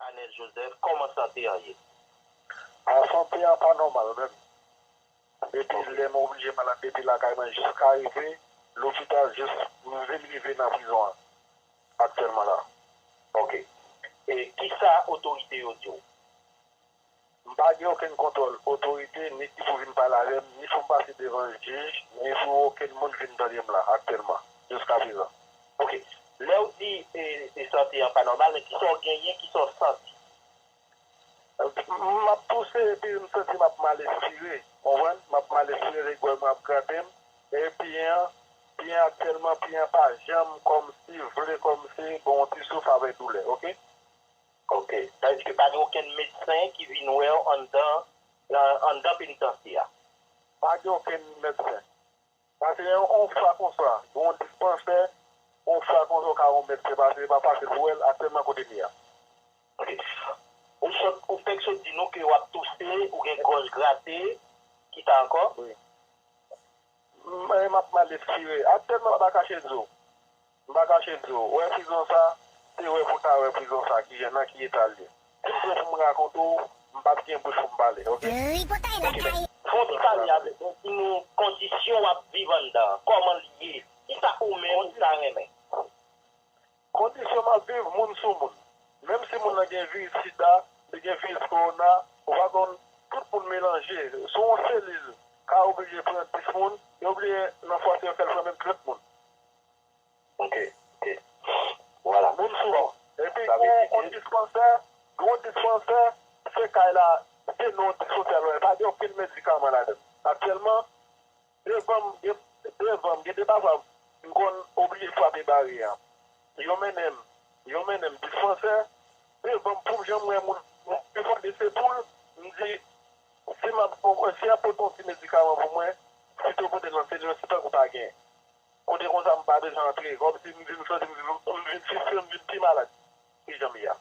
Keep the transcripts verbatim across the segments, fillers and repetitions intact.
Anèl Joseph, kòman sante an ye? A, sante an pa nòmal menm. Depi lè m oblije malad depi lakay mwen jiska rive lopital, jis m vin rive nan prizon an aktyèlman la. Ok. E kisa otorite yo di w? M pa gen okenn kontwòl otorite, ni ki pou vin pale avè m, ni pou m pase devan jij, ni pou okenn moun vin tande m la aktyèlman, jiska prezan. Ok. Lè w di e, e sante an pa nòmal, men kisa w genyen, kisa w santi? M ap touse epi m santi m ap mal espire, konprann? M ap mal espire, lè gòl mwen ap grate m. E pye an, pye an aktyèlman, pye an pa janm kòmsi vle, kòmsi gon ti souf avèk doulè, ok? Ok. Sa vle di ke pa gen okenn medsen ki vin wè w anndan, anndan penitansye a? Pa gen okenn medsen. Paske yon fwa konsa, gen yon dispansè, yon fwa konsa, w ka wè yon medsen pase, e pa fasil pou wè l aktyèlman kote m ye a. Ok. Ou sot, ou fèk sot di nou ke w ap touse, ou gen gòj grate, kisa ankò? Wi. M, m ap mal espire. Aktyèlman, m pa kache di w. M pa kache di w. Wè prizon sa, se wè pou w ta wè prizon sa, ki jan, nan ki eta l ye. Si m pran pou m rakonte w, m p ap gen bouch pou m pale, ok? Tripotay lakay. Fè w ti pale avèk nou, di nou kondisyon w ap viv anndan an, kòman l ye, kisa ou menm ou ta renmen? Kondisyon m ap viv, moun sou moun. Menm si moun nan gen viris sida, li gen viris kowona, ou pa konn, tout moun melanje. Sou yon selil, ka oblije pran dis moun, yo oblije nan fwa se yo fè l pran menm trant moun. Ok, ok. Vwala. Moun sou moun. Epi, gon, gon dispansè, gon dispansè, se kay la, se non dispansè, pa gen okenn medikaman ladan l. Aktyèlman, devan m, gen, devan m, gen de pafwa, m konn oblije frape baryè a. Yo mennen m, yo mennen m dispansè, devan m, pou m jan m wè moun, m, m fòk de se poul, m di, si m ap, si y ap pote yon ti medikaman pou mwen, pito pote l nan selil, se tankou pa gen. Kote konsa m pa bezwen antre, kòmsi m vin santi m vin, m vin fistire, m vin pi malad ki jan m ye a.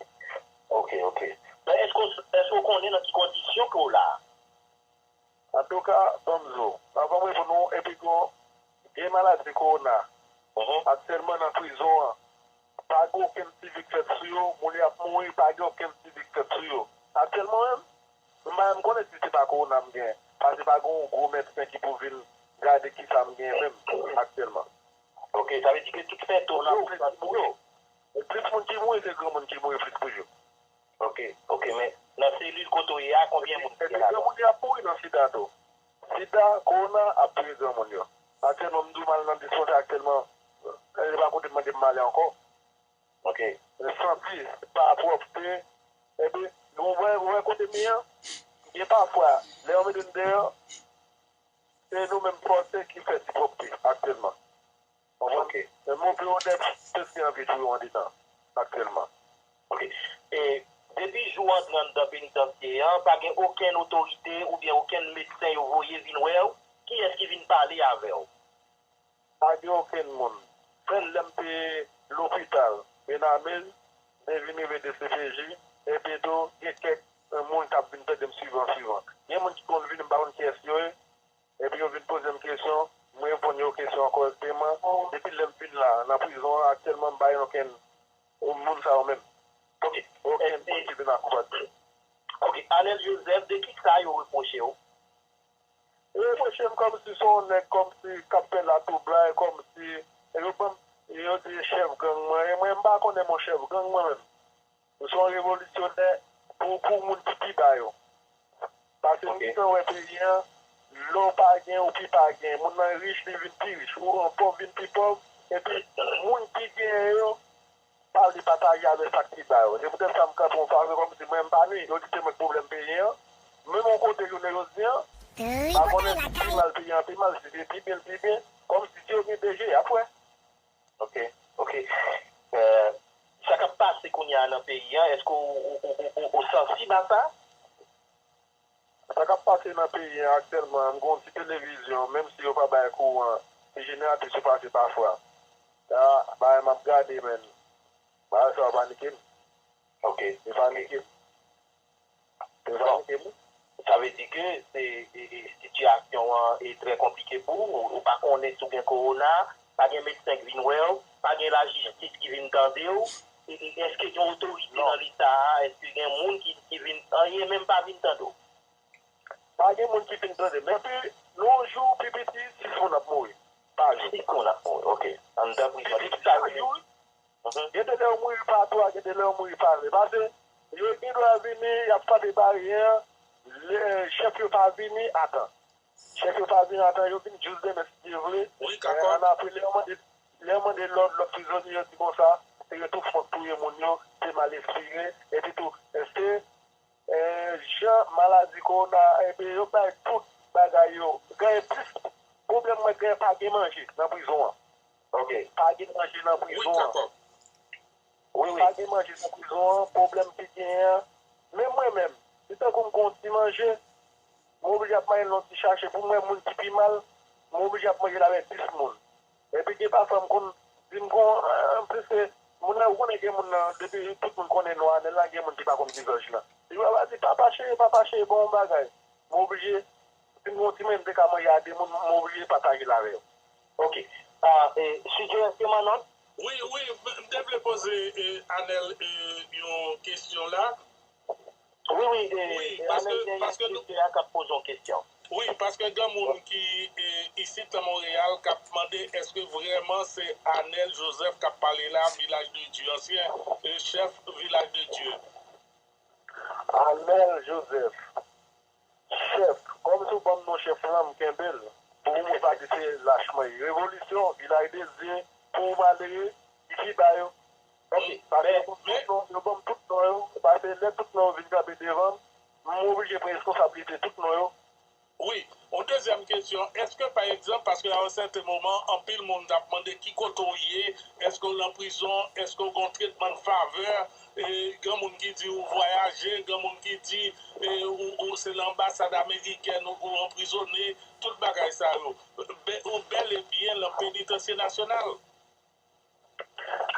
Ok, ok. Men èske w, èske w konnen nan ki kondisyon ke w la a? Antouka, ban m di w, anvan m reponn ou, epi gon, gen maladi kowona, aktyèlman nan prizon an, pa gen okenn swivi k fèt sou yo, moun yo ap mouri, pa gen okenn swivi k fèt sou yo. Aktyèlman menm, m pa menm konnen si se pa kowona m gen, paske pa gen yon gwo medsen ki pou vin gade kisa m gen menm aktyèlman. Ok, sa vle di ke tout fentòm la pou yo. Plis moun ki mouri, se granmoun ki mouri plis toujou. Ok, ok, men nan selil kote w ye a, konbyen moun ki gen ladan? Epi granmoun yo ap mouri nan sida tou. Sida, kowona ap touye granmoun yo. Aktyèlman, m di w m al nan dispansè aktyèlman, e pa kote m mande m ale ankò. Ok. Santi, pa pwòpte. Epi, ou wè, ou wè kote m ye an, gen pafwa, lè yo mete m deyò, se nou menm fòse ki fè ti pwòpte aktyèlman. Konprann? Ok. Men m ouvri yon dèt, plis ki anvi touye w andedan aktyèlman. Ok. E depi jou w antre anndan penitansye an, pa gen okenn otorite oubyen okenn medsen yo voye vin wè w? Kiyès ki vin pale avè w? Pa gen okenn moun. Sèl lè m te lopital, Benamil, m te vin rive D C P J, epi tou, gen kèk, eh, moun k ap vin tande m swivan, swivan. Gen moun ki konn vini, m pa konn kiyès yo ye, epi yo vin poze m kesyon, m reponn yo kesyon kòrèkteman. Depi lè m vin la, nan prizon an, aktyèlman, m pa gen okenn moun sa yo menm. Ok. Okenn moun ki vin akonpanye m. Ok, Anèl Joseph, de kisa yo repwoche w? Yo repwoche m kòmsi se yon nèg kòmsi k ap fè latwoublay, kòmsi yo ban m, yo di chèf gang mwen ye. Mwen, m pa konnen m yon chèf gang mwen menm. M se yon revolisyonè pou, pou moun ki pi ba yo. Paske m gentan wè peyi an, lè w pa gen, ou pi pa gen. Moun nan rich, li vin pi rich. Ou an pòv, vin pi pòv. Epi, moun ki genyen yo, pa vle pataje avèk sa k pi ba yo. Se poutèt sa m kanpe yon fason kòmsi mwen m pa nwi. Yo di se mwen k pwoblèm peyi an. Menm yon kote jounen jodi an, pa konnen si pi mal peyi an pi mal, si se pi byen l pi byen. Kòmsi si yo gen de je, y ap wè. Ok, ok. Eh, sa k ap pase kounye a nan peyi an, èske w, w, w, w, w sansib a sa? Sa k ap pase nan peyi an aktyèlman, m gen yon ti televizyon, menm si yo pa bay kouran, ti jeneratris yo pase pafwa. Sa, bagay m ap gade, men. Bagay sa yo panike m. Ok. Yo panike m. Yo panike m. Sa vle di ke se, e, e, sitiyasyon an e trè konplike pou ou. Ou pa konnen si w gen kowona, pa gen medsen k vin wè w, pa gen lajistis ki vin tande w. e, e, èske gen otorite nan Leta a? Èske gen moun ki, ki vin, anyen menm pa vin tande w? Pa gen moun ki vin tande m. Epi, yon jou, pi piti, sis moun ap mouri pa jou. Sis moun ap mouri, ok. Anndan prizon. Depi chak jou, wi. Gen de lè yo mouri pa twa, gen de lè yo mouri pa ven. Paske yo gen dwa vini, y ap frape baryè, lè chèf yo pa vini, atan. Chèf yo pa vini, atan, yo vin jis demen, si Dye vle. Wi, kakòt. Annapre, lè yo mande, lè yo mande lòd, lòt prizonye yo di konsa, se yo tou fòk touye moun yo, se mal enspire, epi tou, se, eh, jan maladi kowona, epi yo bay tout bagay yo. Genyen plis pwoblèm, mwen genyen pa gen manje nan prizon an. Ok. Pa gen manje nan prizon an. Wi, wi. Pa gen manje nan prizon an, pwoblèm ki genyen an. Men mwen menm, si tankou m gen yon ti manje, m oblije ap mande yon ti chache. Pou mwen, moun ki pi mal, m oblije ap manje l avèk dis moun. Epi gen pafwa m konn di m gon, eh, piske moun nan, ou konnen gen moun nan, depi tout moun konnen non Anèl la, gen moun ki pa konn vizaj la. Li va di, "Papa cheri, papa cheri, bon bagay." M oblije, si m gon ti manje m te ka manje a de moun, m oblije pataje l avè yo. Ok. Ah, e, Sidyo, èske m an nòt? Wi, wi, m te vle poze, e, Anèl, e, yon kesyon la. Wi, wi, e, wi, e, paske, Anèl gen paske nou, Sidyo a k ap poze yon kesyon. Wi, paske gen moun ki, e, isit nan Monreyal k ap mande èske vrèman se Anèl Joseph k ap pale la, Vilaj de Dye ansyen, e, chèf Vilaj de Dye. Anèl Joseph. Chèf, kòm si w ban m non chèf lan, m kenbe l. Pou moun pa di se lach mwen ye. Revolisyon, Vilaj de Dye, pou malere, ki pi ba yo. Ok, paske yo ban m tout non, yo ban m tout non yo. Paske lè tout non yo vin kanpe devan m, m oblije pran responsablite tout non yo. Wi, yon dezyèm kesyon, èske pa egzanp, paske a yon sèten moman, anpil moun t ap mande ki kote w ye, èske w nan prizon, èske w gen yon tretman de favè, e, gen moun ki di ou vwayaje, gen moun ki di, e, ou, ou se nan anbasad amerikèn ou, ou anprizone, tout bagay sa yo. Bè-, ou bèl e byen nan penitansye nasyonal.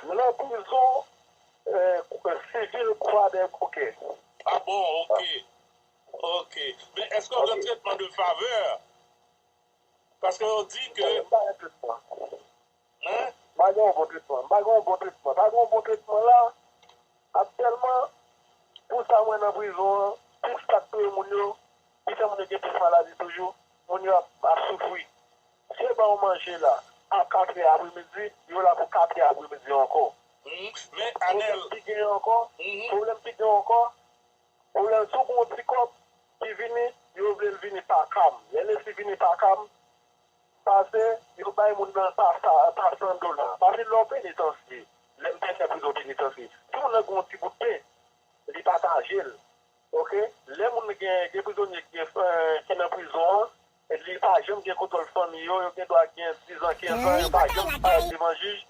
Nan prizon, e, sivil Kwadèbouke. Ah bon, ok. Ok. Men èske w gen tretman de favè? Paske yo di ke... M pa gen tretman. Hein? M pa gen yon bon tretman. M pa gen yon bon tretman. Pa gen yon bon tretman la. Aktyèlman, pou sa mwen nan prizon an, plis sa k touye moun yo, ki fè moun yo gen plis maladi toujou, moun yo ap, ap soufri. Si yo ba w manje la, a katrè apremidi, yo la pou katrè apremidi ankò. Mhm. Men, Anèl. Pwoblèm ki genyen ankò, mhm, pwoblèm ki genyen ankò, pwoblèm si w gen yon ti kòb ki vini, yo vle l vini pa kam. Lè l vini pa kam, pase, yo bay moun nan pa sa, pa san dola. Pase lè w penitansye, lè m te fè prizon penitansye, si moun nan gen yon ti bout pen, li pataje l. Ok? Lè moun gen, gen prizonye ki gen, eh, ki nan prizon an, li pa janm gen kontwòl fanmi yo, yo gen dwa gen diz an, kenz an, yo pa janm parèt devan jij,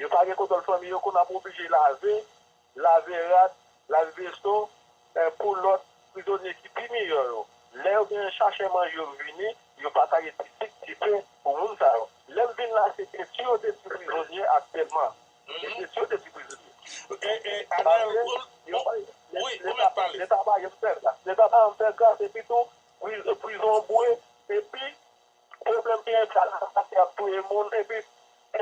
yo pa gen kontwòl fanmi yo, kounye a pou oblije lave, lave rad, lave veso, eh, pou lòt prizonye ki pi meyè yo. Lè yo gen chache manje yo vini, yo pataje ti sik, ti pen pou moun sa yo. Lè m vin la, se eti yo detwi prizonye aktyèlman. Se eti yo detwi prizonye. E, e, Anèl, paske yo pa, wi, ou mèt pale. Leta pa janm fè gras. Leta pa janm fè gras, epi tou, pri-, prizon bouye, epi pwoblèm ki gen sa la, se ap touye moun, epi,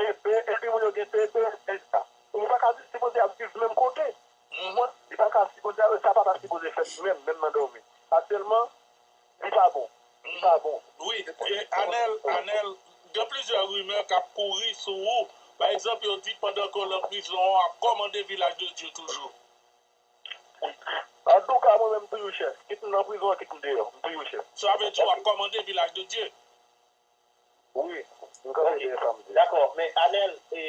epi, epi moun yo gen T B, e sa. Ou pa ka sipoze ap viv menm kote. Ou konprann? Li pa ka sipoze, sa pa ta sipoze fèt menm, menm nan dòmi. Aktyèlman, li pa bon. Li pa bon. Wi, e Anèl, Anèl, gen plizyè rimè k ap kouri sou ou. Pa egzanp, yo di pandan ke w nan prizon an, w ap kòmande Vilaj de Dye toujou. Antouka, mwen menm, m toujou chèf. Kit m nan prizon an, kit m deyò, m toujou chèf. Sa vle di w ap kòmande Vilaj de Dye? Wi, m kanpe dèyè sa m di. Dakò, men Anèl, e,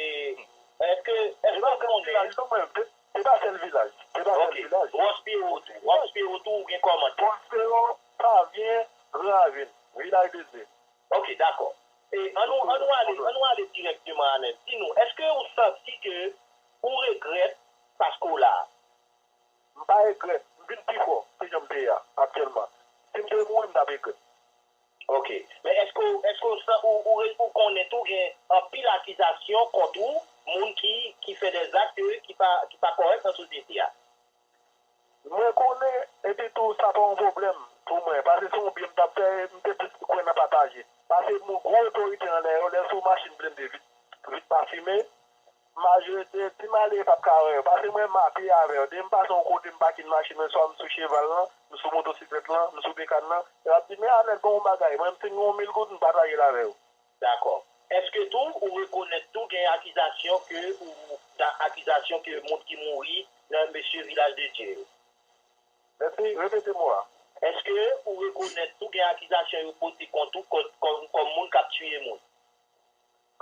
èske, èske w konnen... Se pa sèl vilaj, se pa sèl vilaj. Ok. Wòch Piwo tou, Wòch Piwo tou, ou gen kòmandman. Wòch Piwo, Pavyen, Gran Ravin, Vilaj de Dye. Ok, dakò. E, annou, annou ale, annou ale dirèkteman, Anèl. Di nou, èske ou santi ke ou regrèt paske w la a? M pa regrèt. M vin pi fò ke jan m te ye a aktyèlman. Si m te mouri, m t ap regrèt. Ok. Men èske w, èske w san-, ou, ou, ou konnen tou gen anpil akizasyon kont ou, moun ki, ki fè dèzak ki pa, ki pa kòrèk nan sosyete a? Mwen konnen, epi tou, sa pa yon pwoblèm pou mwen. Paske se yon byen m t ap fè, m te plis kwè nan pataje. Paske moun gwo otorite anlè yo, lè se yon machin blende vit, vit pa fimen, Majorite, ti malere p ap ka wè yo. Paske mwen, m a pye avè yo. Depi m pase yon kote, m pake machin mwen, swa m sou cheval lan, m sou motosiklèt lan, m sou bekàn lan, yo ap di, "Men Anèl, bon bagay." Mwen, m fin gen yon mil goud, m pataje l avè yo. Dakò. Èske tou, ou rekonèt tou gen akizasyon ke, ou, da, akizasyon ke moun ki mouri nan mesye Vilaj de Dye yo? Mèsi, repete mo a. Èske ou rekonèt tou gen akizasyon yo pote kont ou kòm, kòm, kòm moun k ap tiye moun?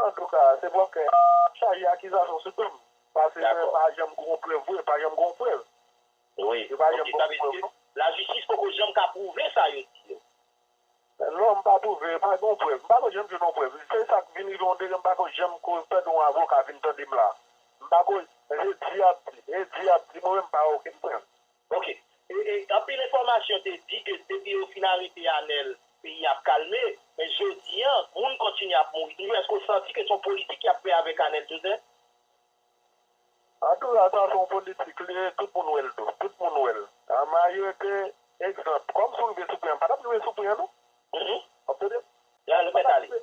Antouka, se pwòp kè chaje akizasyon sou do m. Paske mwen pa janm gon prèv vre, pa janm gon prèv. Wi, yo pa janm gon prèv non. Lajistis poko janm ka pwouve sa yo di yo. Non, m pa twouve, pa gen yon prèv. M pa ko janm jwenn yon prèv. Se sa k vin rive yon degre, m pa ko janm ko tande yon avoka vin tande m la. M pa ko, e di y ap di, e di y ap di, mwen menm m pa wè okenn prèv. Ok. E, e, anpil enfòmasyon te di ke depi yo fin arete Anèl, peyi ap kalme, men jodi an, moun kontinye ap mouri toujou. Èske w santi ke se yon politik y ap fè avèk Anèl Joseph? Antouka, sa se yon politik li ye, tout moun wè l tou, tout moun wè l. An majorite, egzanp, kòm si w rive sou pwen an, m pa t ap rive sou pwen an non. Mhm. W ap tande? Ya, nou mèt ale.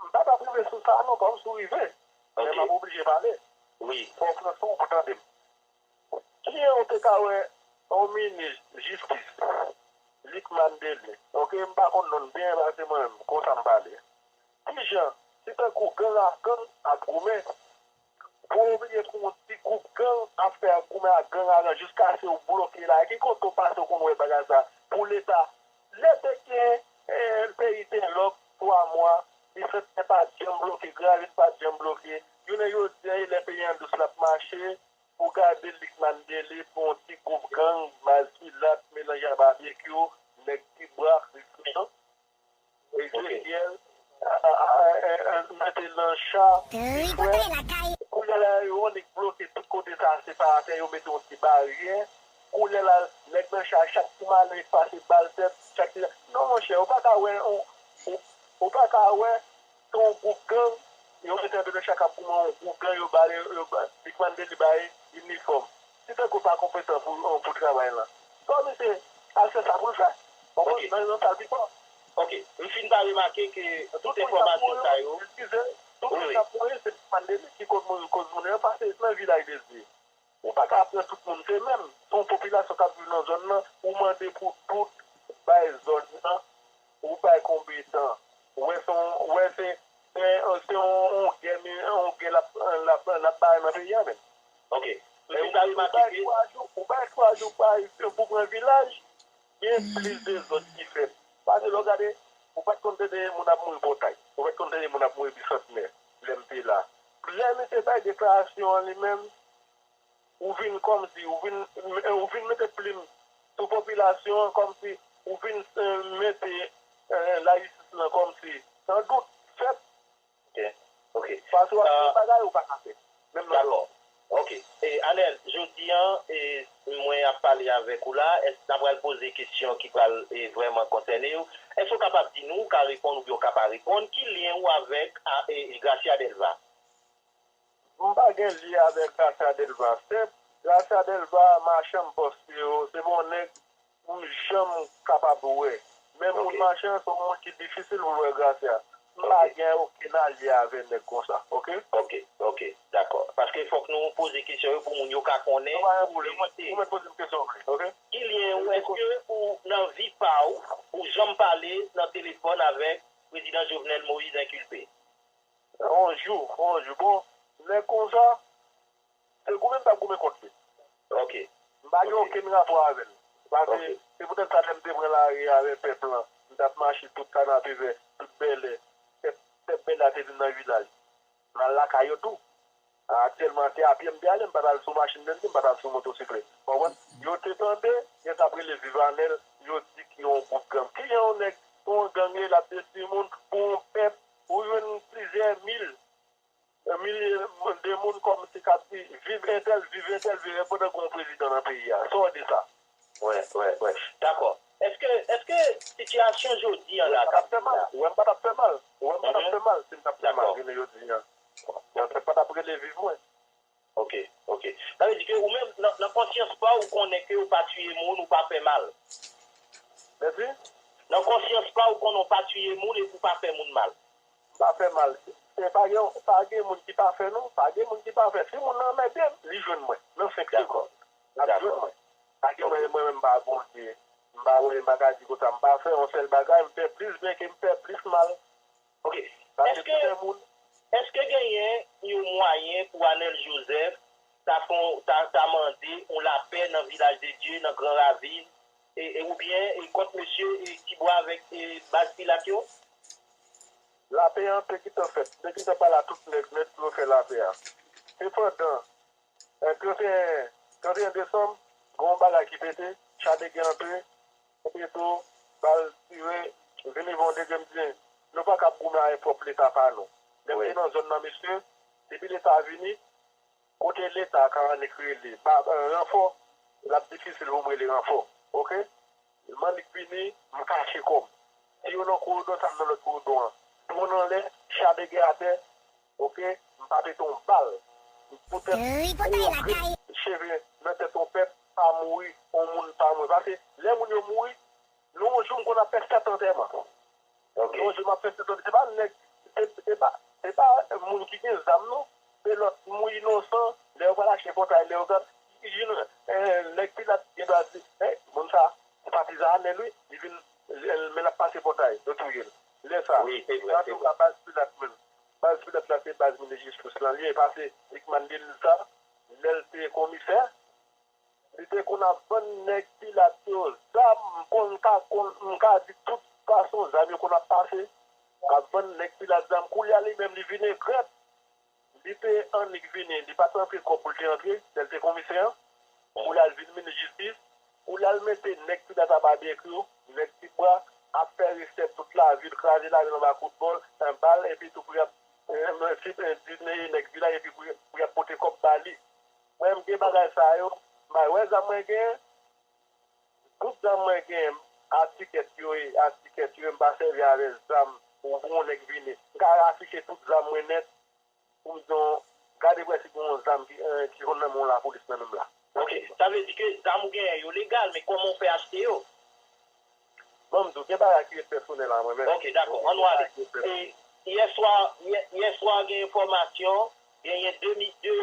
M pa t ap rive sou sa non, kòm si w rive. Men m ap oblije pale. Wi. Fò w pran san w pou tande m. Kijan w te ka wè yon minis jistis, Lucmane Dely, ok, m pa konn non l byen, paske mwen menm, konsa m pale. Kijan, si tankou gang ak gang ap goumen, pou w oblije pran yon ti gwoup gang ap fè goumen ak gang avan jiskaske w bloke la, e ki kote w pase w konn wè bagay sa pou Leta? Lè te gen, eh, peyi te lòk twa mwa, Lisantnè pa t janm bloke, Gravin pa t janm bloke. Jounen jodi a, e lè peyi an dous l ap mache, pou gade Lucmane Dely pou yon ti gwoup gang, Malkilat, melanje a Babekyou, nèg Tibwa, Kristan, Ezekyèl, a, a, a, a, a, mete nan cha, Tripotay lakay. Kounye a la, yo annik bloke tout kote sa, separatè, yo mete yon ti baryè. Kounye a la, nèg nan cha, chak ti malere k pase, bal tèt, chak ti, non, monchè, ou pa ka wè, ou, ou, ou pa ka wè, se yon gwoup gang, yo mete antre nan chak ap goumen yon gwoup gang, yo ba, yo, yo ba, Lucmane Dely bay inifòm. Si tankou pa konpetan pou, pou travay lan, fò misye al fè sa pou l fè. Konprann? Ok. Nan, nan sal pi fò. Ok. M fin pa remake ke tout enfòmasyon sa yo. Eskize, tout moun k ap mouri, se Lucmane Dely ki koz moun, koz moun yo pase nan Vilaj de Dye. Ou pa ka pran tout moun se menm. Se yon popilasyon k ap viv nan zòn nan, ou mande pou tout bay zòn nan, ou bay konbetan. Ou wè se yon, ou wè se, se, se yon, yon gè, yon gè l ap, l ap, l ap bay nan peyi a menm. Ok. Men ou bay twa jou, ou bay twa jou bay pou pran Vilaj, gen plis dezòd ki fèt. Paske lè w gade, ou pa t konn tande moun ap mouri Pòtay. Ou pa t konn tande moun ap mouri Bisantnè, lè m te la. Lè misye bay deklarasyon an li menm, ou vin kòmsi, ou vin, ou vin mete plim sou popilasyon an kòmsi, ou vin, eh, mete, eh, lajistis lan kòmsi nan dout. Fèt. Ok, ok. Paske w ap fè bagay ou pa ka fè. Menm nan dòmi. Dakò. Ok. E, Anèl, jodi an, e, mwen ap pale avèk ou la, èske n a pral poze kesyon ki pral, e, vrèman konsène w? Èske w kapab di nou, ou ka reponn oubyen w ka pa reponn, ki lyen ou avèk, a, e, Gracia Delva? M pa gen lyen avèk Gracia Delva. Senp, Gracia Delva, machann m pòs yo, se bon nèg m janm kapab wè. Men moun machann, se yon moun ki difisil pou l wè Gracia. M pa gen okenn alye avè nèg konsa, ok? Ok, ok, dakò. Paske fòk nou poze kesyon yo pou moun yo ka konnen. Ou pa gen pwoblèm, ou mèt poze m kesyon vre, ok? Ki lyen ou, èske ou nan vi pa w, ou janm pale nan telefòn avèk prezidan Jovenel Moïse enkilpe? On jou, on jou. Bon, nèg konsa, se goumen m t ap goumen kont li. Ok. M pa gen okenn rapò avè l. Paske se poutèt sa lè m te pran lari a avè pèp lan, m t ap mache tout Kanapevè, tout Bèlè. Pèp, pèp Bèlè a te vin nan vilaj. M al lakay yo tou. Aktyèlman, se a pye m te ale, m pa t al sou machin blende, m pa t al sou motosiklèt. Konprann? Yo te tande, yo t ap rele Viv Anèl, yo di ki yon gwoup gang. Kijan yon nèg, yon gang ye, l ap detwi moun pou yon pèp, ou jwenn plizyè mil, milye de moun kòmsi k ap di, "Viv entèl, viv entèl, viv entèl," pandan gen yon prezidan nan peyi a. Sa w di sa? Wè, wè, wè. Dakò. Èske, èske sitiyasyon jodi an la k ap fè mal? Ou wè m pa t ap fè mal. Ou wè m pa t ap fè mal si m t ap fè mal jounen jodi an. Mwen pa t ap rele viv mwen. Ok, ok. Sa vle di ke ou menm, nan, nan konsyans pa w, ou konnen ke ou pa tiye moun, ou pa fè mal. Mèsi? Nan konsyans pa w, ou konnen ou pa tiye moun epi ou pa fè moun mal. pa fè mal. E pa gen, pa gen moun ki pafè non. Pa gen moun ki pafè. Si moun nan anmède m, li jwenn mwen. Nan senk segonn. L ap jwenn mwen. Pa gen mwen, mwen menm m pa Bondye. M pa wè, m pa ka di konsa. M pa fè yon sèl bagay, m fè plis byen ke m fè plis mal. Ok. Paske si se moun. Èske genyen yon mwayen pou Anèl Jozèf ta fon, ta, ta mande yon lapè nan Vilaj de Dye, nan Gran Ravin, e, e, oubyen e, kont mesye e, Tibwa avèk e, baz Pilat yo? Lapè an te gentan fèt. Te gentan pale a tout nèg nèt pou yo fè lapè a. Sepandan, e, trannteyen, trannteyen desanm, gen yon bagay ki pete, cha de gè antre, epi tou, bal tire, vini yon degre m di, nou pa ka ap goumen avèk pwòp Leta pa nou. Lè m te nan zòn nan, mesye, depi Leta vini, kote Leta ka annik rele ba, ranfò, l ap difisil pou m rele ranfò. Oke? M annik vini, m kache kò m. Si yo nan koridò, sa m nan lòt koridò an. Dwòn anlè, cha de gè atè, oke? M pa pete yon bal. Poutèt yon grip cheve nan tèt yon pèp pa mouri, yon moun pa mouri. Paske lè moun yo mouri, nou yon jou m konn ap fè sèt antèman. Ok. Yon jou m ap fè sèt antèman. Se pa nèg, se, se pa, se pa moun ki gen zam non. Se lòt moun inosan. Lè yo pral achte pòtay, lè yo gad, nèg Pilat gen dwa di, eh, moun sa, se patizan Anèl wi, li vin, men l ap pase pòtay, yo touye l. Lè sa, antouka, baz Pilat menm. Baz Pilat la se baz minis jistis lan li ye, paske Dickmann Delil sa, lè l te komisè, li te konn ap vann nèg Pilat yo zam, m konn ka, konn, m ka di tout fason zam yo konn ap pase, ap vann nèg Pilat zam. Koulye a li menm li vin egrèt, li te annik vini, li pa t rantre kòb pou l te antre, lè l te komisè an. Koulye a l vin minis jistis, koulye a l mete nèg Pilat a babekyou, nèg Tibwa, ap fè resèt tout lavil, kraze lavil anba kout bòl, bal, epi tou pou y ap, eh, di nèg Vilaj, epi pou y ap pote kòb ba li. Mwen, m gen bagay sa yo. M pa wè zam mwen genyen. Tout zam mwen genyen, a tikèt yo ye, a tikèt yo ye, m pa sèvi avè zam pou, pou yon nèg vini. M ka afiche tout zam mwen nèt, pou m di w, gade pou wè si gen yon zam ki, eh, ki konn nan men yon lapolis nan men m la. Ok, sa vle di ke zam ou genyen yo legal, men kòman w fè achte yo? Ban m di w, gen bagay ki ret pèsonèl a mwen menm. Ok, dakò, ann nou ale. E, yè swa, yè, yè swa gen enfòmasyon, genyen de mi, de,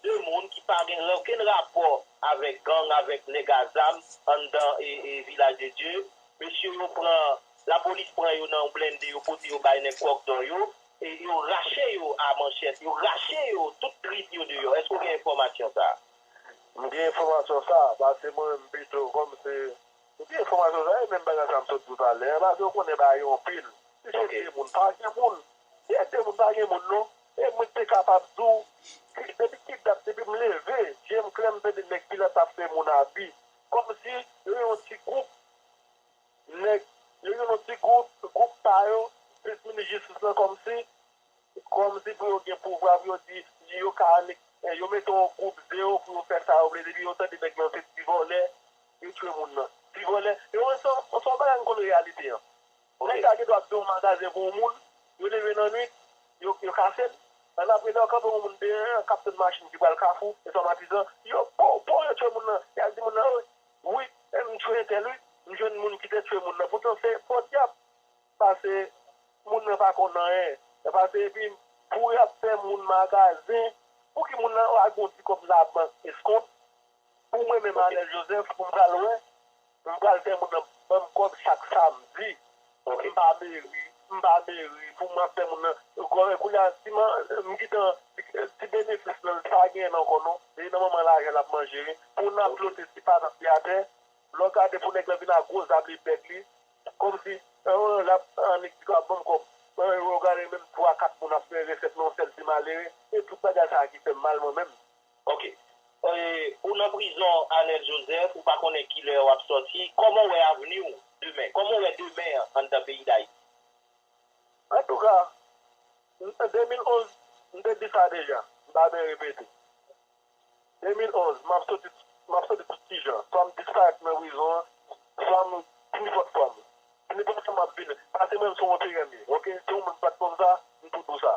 de moun ki pa gen okenn rapò avèk gang, avèk nèg a zam anndan e, e Vilaj de Dye. Mesye yo pran, lapolis pran yo nan yon blende, yo pote yo bay nèg Kòkdò yo, e yo rache yo a manchèt, yo rache yo, tout trip yo deyò. Èske w gen enfòmasyon sa a? M gen enfòmasyon sa a, paske mwen menm pito, kòm se, m gen enfòmasyon sa a, e menm bagay sa a m sot di w talè a, paske w konnen bagay yo anpil. Si se de moun, pa gen moun. Si se de moun, pa gen moun non. E mwen te kapab di w, depi ki dat, depi m leve, je m klè, m tande nèg Pilat ap fè moun abi. Kòmsi yo yon ti gwoup nèg, yo gen yon ti gwoup, gwoup pa yo, plis minis jistis lan kòmsi, kòmsi pou yo gen pouvwa, pou yo di, yo ka ale, yo mete yon gwoup deyo pou yo fè sa yo vle, depi yo tande nèg lan se ti vòlè, yo tchwe moun nan. Ti vòlè, yo wè se yon, se yon bagay m konn reyalite an. Nèg sa gen dwa ap fè yon magazen pou yon moun, yo leve nan nwit, yo, yo kase l. Annapre, lè yo kanpe yon moun deyò an, k ap tann machin ki pral Kafou, e se yon patizan, yo, po, po, yo tchwe moun nan, y al di moun nan, wi, wi, e m tchwe entèl, wi, m jwenn moun ki te tchwe moun nan, poutan se podyab, pase moun nan pa konn anyen, pase epi pou y ap fè moun magazen, pouki moun nan ak yon ti kòb labank eskont, pou mwen menm Anèl Jozèf, pou m pral wè, m pral fè moun nan ban m kòb chak samdi. M pa meri, m pa meri, pou mwen fè moun nan. Kounye a, si m gentan, ti benefis nan, l pa genyen ankò non. E nan manman lajan l ap manje wi. Pou n ap lote ti patat li atè, lè w gade pou nèg lan vin ak gwo zam li bèk li, kòmsi, l ap annik di k ap ban m kòb. Ou gade menm twa, kat moun ap fè resèt nan yon sèl ti malere. E tout bagay sa a ki fè m mal mwen menm. Ok. E, ou nan prizon, Anèl Jozèf, ou pa konnen kilè w ap sòti. Kòman w wè avni w demen? Kòman w wè demen an anndan peyi Dayiti? Antouka, an de mil onz, m te di sa deja, m pa bezwen repete. De mil onz, m ap soti, m ap soti tout ti jan. Swa m disparèt nan prizon an, swa m, nenpòt fwa m. Nenpòt fwa m ap vini. Pase mwen, m se yon operè m ye, ok? Se yon moun ki pa t konn sa, m tou di w sa.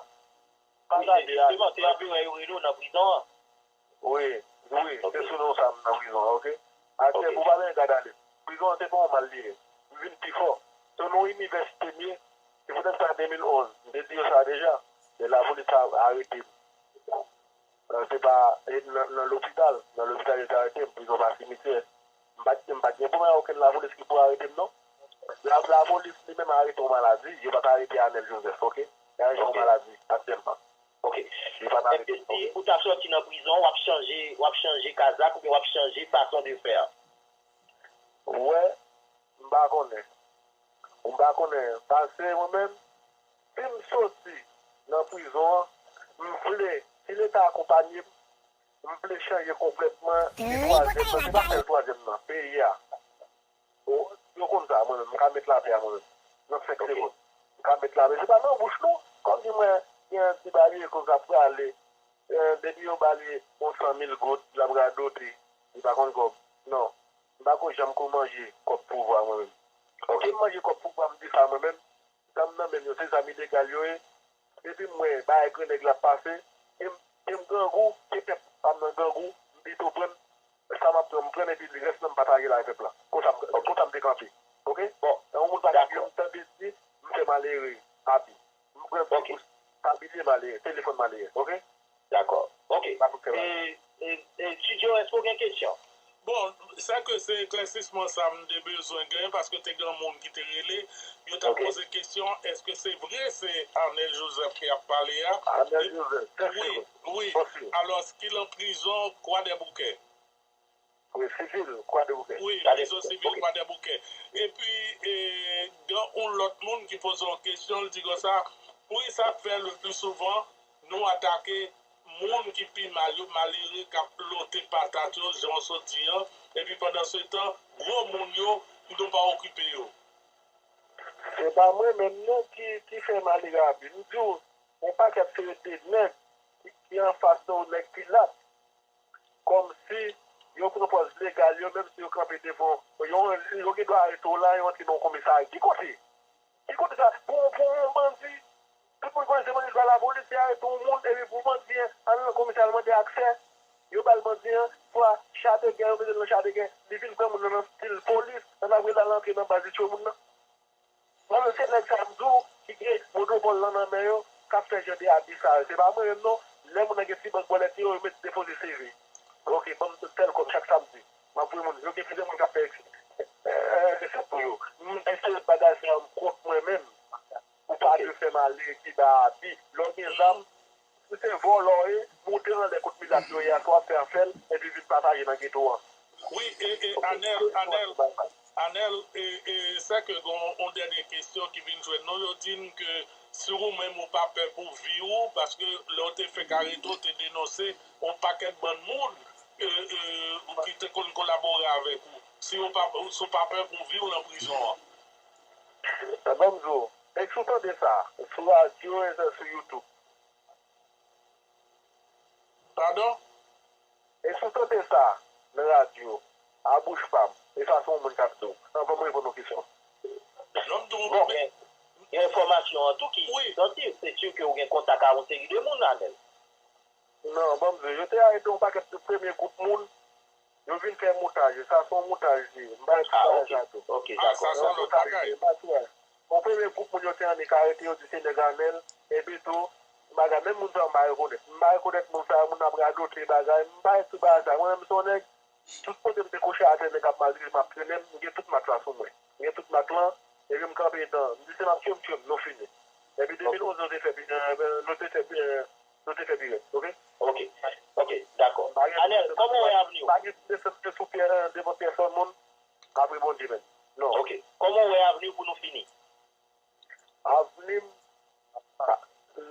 Pa gade a. Jisteman, se operè yo rele w nan prizon an. Wi, wi, se sou non sa m nan prizon an, ok? Atè pou pale gad ale. Prizon an se pa yon mal li ye. M vin pi fò. Se nan yon inivèsite m ye, Se poutèt sa, de mil onz, m te di yo sa deja. Lè lapolis a-, arete m, se pa, e, nan, nan lopital. Nan lopital yo te arete m, prizon pa simityè. M pa t, m pa t gen pwoblèm ak okenn lapolis ki pou arete m, non. La, lapolis li menm arete yon maladi, yo pa t arete Anel Joseph, oke? Yo arete yon maladi aktyèlman. Oke. Yo pa t arete m, oke? Èske si ou ta sòti nan prizon, w ap chanje, w ap chanje kazak oubyen w ap chanje fason de fè? Ou wè, m pa konnen. M pa konnen. Paske mwen menm, si m soti nan prizon an, m vle, si Leta akonpanye m, m vle chanje konplètman de twazyèm nan. Se pa sèl twazyèm nan, peyi a. O, yo konn sa, mwen menm, m ka met lapè a mwen menm. Nan senk segonn. M ka met lapè. Se pa nan bouch non. Kòm di mwen, gen ti baryè ke m ka prale. Eh, depi yo ba li yon san mil goud, l ap radote. Li pa konn kòb. Non. M pa ko janm ko manje kòb pouvwa mwen menm. Oke, m manje kòb pouvwa, m di sa mwen menm. Zam nan men m yo, se zam ilegal yo ye. Depi m wè bagay grannèg la ap pase, e m, e m grangou, ke pèp pa m nan grangou, m pito pran sa m ap pran, m pran epi rès lan m pataje l ak pèp la. Konsa m, konsa m te kanpe. Oke? Bon, lè yon moun pa ta gen m tande di, m fè malere, abi. M pran vi pou tabliye malere, telefòn malere. Oke? Dakò. Oke. Pa pou fè mal. E, e, e, Tidjo, èske w gen kesyon? Bon, sa ke se eklèsisman sa m te bezwen gen, paske te gen moun ki te rele, yo t ap poze kesyon, èske se vre se Arnel Joseph ki ap pale a? Arnel Joseph, wi, wi. Alò, ki l an prizon, Kwadèboukè. Wi, sivil, Kwadèboukè. Wi, prizon sivil Kwadèboukè. Epi, e, gen yon lòt moun ki poze yon kesyon, l di konsa, poukisa fè le pli souvan nou atake moun ki pi mal yo, malere k ap lote patat yo, jan w sot di an, epi pandan se tan, gwo moun yo, nou pa okipe yo? Se pa mwen menm non ki, ki fè malere abi. M di w, yon pakèt serye de nèg ki, ki anfas nou, nèg Pilat. Kòmsi yo pran pòz legal yo, menm si yo kanpe devan yon, yo gen dwa arete w la, yo antre nan yon komisarya. Ki kote? Ki kote sa? Pou, pou yon bandi, tout moun konnen se bandi, l pa lapolis, li arete yon moun, epi pou bandi an al nan komisarya, l mande aksè, yo ba l bandi an, swa cha de gè, yo mete l nan cha de gè, li vin pran moun nan nan stil polis, nan apre l al antre nan baz, li tchwe moun nan. Mwen menm, se nèg sa m di w ki gen monopòl lan nan men yo, k ap fè jan de abi sa yo. Se pa mwen menm non. Lè moun nan gen ti bank bòlèt yo, yo met depoze seve. Oke, ban m tèl kòb chak samdi. M ap voye moun. Yo gen plizyè moun k ap fè, eh, resèt pou yo. M eseye bagay sa yo kont mwen menm. Ou pa dwe fè malere ki bay abi. Lè w gen zam, si se vòlò w ye, moute anlè kot milat yo ye a, swa fè afè l, epi vin pataje nan geto an. Wi, e, e, Anèl, Anèl, Anèl, e, e, sè ke gon yon dènye kesyon ki vin jwenn nou, yo di n ke si ou menm ou pa pè pou vi w, paske lè w te fèk arete, w te denonse yon pakèt bann moun, e, e, ki te konn kolabore avèk ou. Si w pa, si w pa pè pou vi w nan prizon an. Ban m di w, èske w tande sa? Sou radyo e sou YouTube. Padon? Èske w tande sa nan radyo, a bouch pa m? E sa se yon moun k ap di w. Anvan mwen reponn yon kesyon. Non, m di w. Bon, gen, gen enfòmasyon an tou ki sòti, se si ke w gen kontak a yon seri de moun, Anèl. Non, ban m di w, yo te arete yon pakèt de premye gwoup moun, yo vin fè montaj, e sa se yon montaj li ye. M pa eksplike sa tou. Ah, ok, ok, dakò. Sa se yon lòt bagay. Yon premye gwoup moun yo te annik arete, yo di se nèg Anèl, epi tou, bagay, menm moun sa yo m pa rekonèt. M pa rekonèt moun sa yo, moun ap radote bagay, m pa ret sou bagay sa. Mwen menm, m se yon nèg, tout kote m te kouche atè, nèg ap maltrete m, ap trennen m, m gen tout mak la sou mwen. M gen tout mak lan, epi m kanpe etan, m di se m ap tchwe m, tchwe m, nou fini. Epi de mil onz, nou te fè, nou te fè, nou te fè pi rèd, oke? Oke, oke, dakò. Anèl, kòman w wè avni w? Pa gen ti desans ke sou pyè, devan pyèsonn moun, apre Bondye menm. Non. Oke, kòman w wè avni w pou nou fini? Avni m,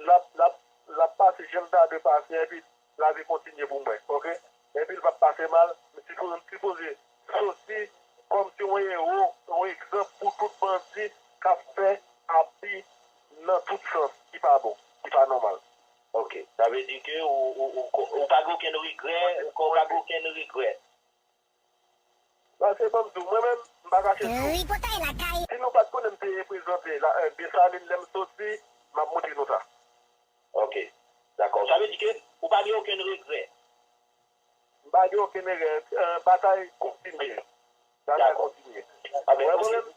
l ap, l ap, l ap pase jan l ta dwe pase, epi lavi kontinye pou mwen, oke? Epi l p ap pase mal, m sipo-, m sipoze soti kòmsi yon ewo, yon egzanp pou tout bandi k ap fè abi nan tout sans ki pa bon, ki pa nòmal. Oke, sa vle di ke ou, ou, ou, ou pa gen okenn regrè, ou pa gen okenn regrè. Paske ban m di w, mwen menm, m pa kache di w. Si nou pa t konnen m te reprezante la, eh, Desalin lè m soti, m ap montre nou sa. Oke. Dakò. Sa vle di ke ou pa gen okenn regrè? M pa gen okenn regrè. Eh, batay kontinye. Batay kontinye. Dakò. Mwen, mwen menm,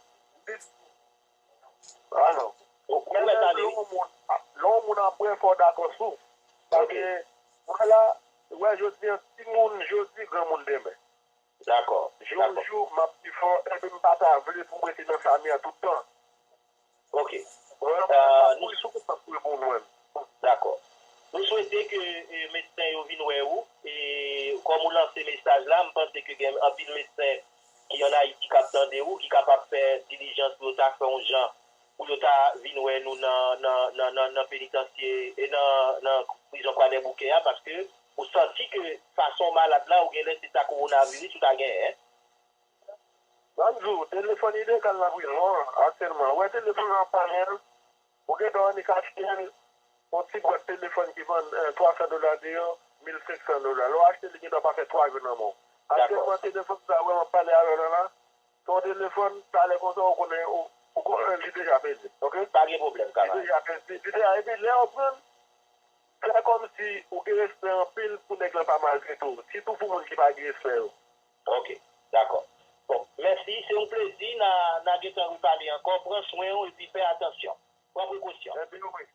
si, ah non. Ou, ou Mwen fè w dakò sou. Paske, vwala, ou wè jodi a, timoun jodi, granmoun demen. Dakò. Jou jou, m ap pi fò, epi m pa ta vle pou m rete nan sa m ye a tout tan. Ok. Mwen, mwen pa kouri sou kont m ap kouri pou mwen. Dakò. Nou swete ke e, medsen yo vin wè ou. E kòm ou lanse mesaj la, m panse ke gen anpil medsen ki ann Ayiti k ap tande ou, ki kapab fè dilijans pou yo ta fè yon jan, pou yo ta vin wè nou nan, nan, nan, nan, nan penitansye e nan, nan prizon Kwadèboukè a, paske ou santi ke fason w malad la, ou genlè se ta kowonaviris ou ta genyen. Ban m di w, telefòn ilegal nan prizon an aktyèlman. Ou wè telefòn nan w ap pale an, ou gen dwa annik achte l, yon ti bwat telefòn ki vann eh, twa san dola deyò, mil senk san dola. Lè w achte l, li gen dwa pa fè twa jou nan men w. Aktyèlman, telefòn sa a, wè m ap pale avè w la la, se yon telefòn, talè konsa, ou konnen, ou, ou konnen li deja pèdi, ok? Pa gen pwoblèm, kamarad. Li deja pèdi, li deja, epi lè w pran l, fè kòmsi ou gen respè anpil pou nèg lan pa maltrete w, sitou pou moun ki pa gen respè yo. Ok, dakò. Bon, mèsi, se yon plezi, n a, n a gentan repale ankò. Pran swen w epi fè atansyon. Pran prekosyon. Epi wi.